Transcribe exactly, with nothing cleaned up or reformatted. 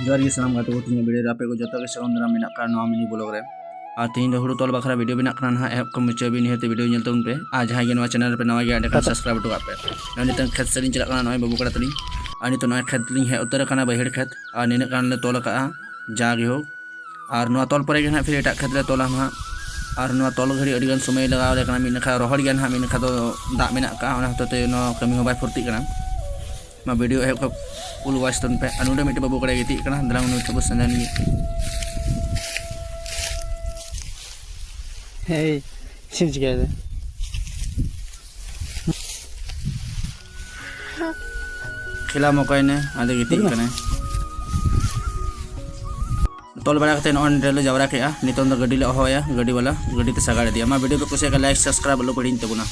ᱡᱚᱦᱟᱨ ᱜᱮ ᱥᱟᱱᱟᱢ ᱜᱟᱛᱮ ᱠᱚ, ᱛᱮᱦᱮᱧᱟᱜ ᱵᱷᱤᱰᱤᱭᱳ ᱨᱮ ᱟᱯᱮ ᱠᱚ ᱡᱚᱛᱚ ᱜᱮ ᱥᱟᱹᱜᱩᱱ ᱫᱟᱨᱟᱢ ᱢᱮᱱᱟᱜ ᱠᱟᱱ ᱱᱚᱣᱟ ᱢᱤᱱᱤ ᱵᱞᱚᱜ ᱨᱮ᱾ ᱟᱨ ᱛᱮᱦᱮᱧ ᱫᱚ ᱦᱩᱲᱩ ᱛᱚᱞ ᱵᱟᱠᱷᱨᱟ ᱵᱷᱤᱰᱤᱭᱳ ᱵᱮᱱᱟᱜ ᱠᱟᱱᱟ ᱱᱟᱦᱟᱜ, ᱮᱦᱚᱵ ᱠᱷᱚᱱ ᱢᱩᱪᱟᱹᱫ ᱦᱟᱹᱵᱤᱡ ᱱᱤᱦᱟᱹᱛ ᱵᱷᱤᱰᱤᱭᱳ ᱧᱮᱞ ᱛᱟᱵᱚᱱ ᱯᱮ᱾ ᱟᱨ ᱡᱟᱦᱟᱸᱭ ᱜᱮ ᱱᱚᱣᱟ ᱪᱮᱱᱮᱞ ᱨᱮᱯᱮ ᱱᱟᱣᱟ ᱜᱮᱭᱟ, ᱮᱸᱰᱮᱠᱷᱟᱱ ᱥᱟᱵᱥᱠᱨᱟᱭᱤᱵ ᱦᱚᱴᱚ ᱠᱟᱜ ᱯᱮ᱾ ᱱᱚᱜᱼᱚᱭ ᱱᱤᱛᱚᱝ ᱠᱷᱮᱛ ᱥᱮᱫ ᱞᱤᱧ ᱪᱟᱞᱟᱜ ᱠᱟᱱᱟ, ᱱᱚᱜᱼᱚᱭ ᱵᱟᱹᱵᱩ ᱠᱟᱲᱟ ᱛᱟᱹᱞᱤᱧ᱾ ᱟᱨ ᱱᱤᱛᱚᱜ ᱱᱚᱜᱼᱚᱭ ᱠᱷᱮᱛ ᱞᱤᱧ ᱦᱮᱡ ᱩᱛᱟᱹᱨ ᱟᱠᱟᱱᱟ, ᱵᱟᱹᱭᱦᱟᱹᱲ ᱠᱷᱮᱛ᱾ ᱟᱨ ᱱᱤᱱᱟᱹᱜ ᱜᱟᱱ ᱞᱮ ᱛᱚᱞ ᱟᱠᱟᱜᱼᱟ, ᱡᱟᱜᱮ ᱦᱳᱠ᱾ ᱟᱨ ᱱᱚᱣᱟ ᱛᱚᱞ ᱯᱚᱨᱮ ᱜᱮ ᱱᱟᱦᱟᱜ ᱯᱷᱤᱨ ᱮᱴᱟᱜ ᱠᱷᱮᱛ ᱞᱮ ᱛᱚᱞᱟ ᱱᱟᱦᱟᱜ᱾ ᱟᱨ ᱱᱚᱣᱟ ᱛᱚᱞ ᱜᱷᱟᱹᱲᱤᱡ ᱟᱹᱰᱤ ᱜᱟᱱ ᱥᱚᱢᱚᱭ ᱞᱟᱜᱟᱣ ᱟᱞᱮ ᱠᱟᱱᱟ, ᱢᱤᱫ ᱱᱟᱠᱷᱟ ᱨᱚᱦᱚᱲ ᱜᱮᱭᱟ ᱱᱟᱦᱟᱜ, ᱢᱤᱫ ᱱᱟᱠᱷᱟ ᱫᱚ ᱫᱟᱜ ᱢᱮᱱᱟᱜ ᱟᱠᱟᱫᱼᱟ, ᱚᱱᱟ ᱦᱚᱛᱮ ᱛᱮ ᱱᱚᱣᱟ ᱠᱟᱹᱢᱤ ᱦᱚᱸ ᱵᱟᱭ ᱯᱷᱩᱨᱛᱤᱜ ᱠᱟᱱᱟ᱾ ᱢᱟ ᱵᱷᱤᱰᱤᱭᱳ ᱮᱦᱚᱵ ᱠᱷᱚᱱ ᱯᱷᱩᱞ ᱣᱟᱪ ᱛᱟᱵᱚᱱ ᱯᱮ᱾ ᱟᱨ ᱱᱚᱰᱮ ᱢᱤᱫᱴᱮᱱ ᱵᱟᱹᱵᱩ ᱠᱚᱲᱟᱭ ᱜᱤᱛᱤᱡ ᱠᱟᱱᱟ, ᱫᱮᱞᱟ ᱩᱱᱤ ᱴᱷᱮᱱ ᱵᱚ ᱥᱮᱱ ᱞᱮᱱ ᱜᱮ᱾ ᱦᱮᱸ, ᱪᱮᱫ ᱮᱢ ᱪᱤᱠᱟᱹᱭᱮᱫᱟ? ᱠᱷᱮᱞᱟ ᱢᱚᱠᱚᱭᱱᱮ, ᱟᱫᱚ ᱜᱤᱛᱤᱡ ᱠᱟᱱᱟᱭ᱾ ᱛᱚᱞ ᱵᱟᱲᱟ ᱠᱟᱛᱮ ᱱᱚᱜᱼᱚᱭ ᱱᱚᱰᱮ ᱞᱮ ᱡᱟᱣᱨᱟ ᱠᱮᱜᱼᱟ᱾ ᱱᱤᱛᱚᱝ ᱫᱚ ᱜᱟᱹᱰᱤ ᱞᱮ ᱦᱚᱦᱚᱭᱟ, ᱜᱟᱹᱰᱤ ᱵᱟᱞᱟ ᱜᱟᱹᱰᱤ ᱛᱮ ᱥᱟᱜᱟᱲ ᱤᱫᱤᱭᱟ᱾ ᱢᱟ ᱵᱷᱤᱰᱤᱭᱳ ᱯᱮ ᱠᱩᱥᱤᱭᱟᱜ ᱠᱷᱟᱱ ᱞᱟᱭᱤᱠ, ᱥᱟᱵᱥᱠᱨᱟᱭᱤᱵ ᱟᱞᱚ ᱯᱮ ᱦᱤᱲᱤᱧ ᱛᱟᱵᱚᱱᱟ᱾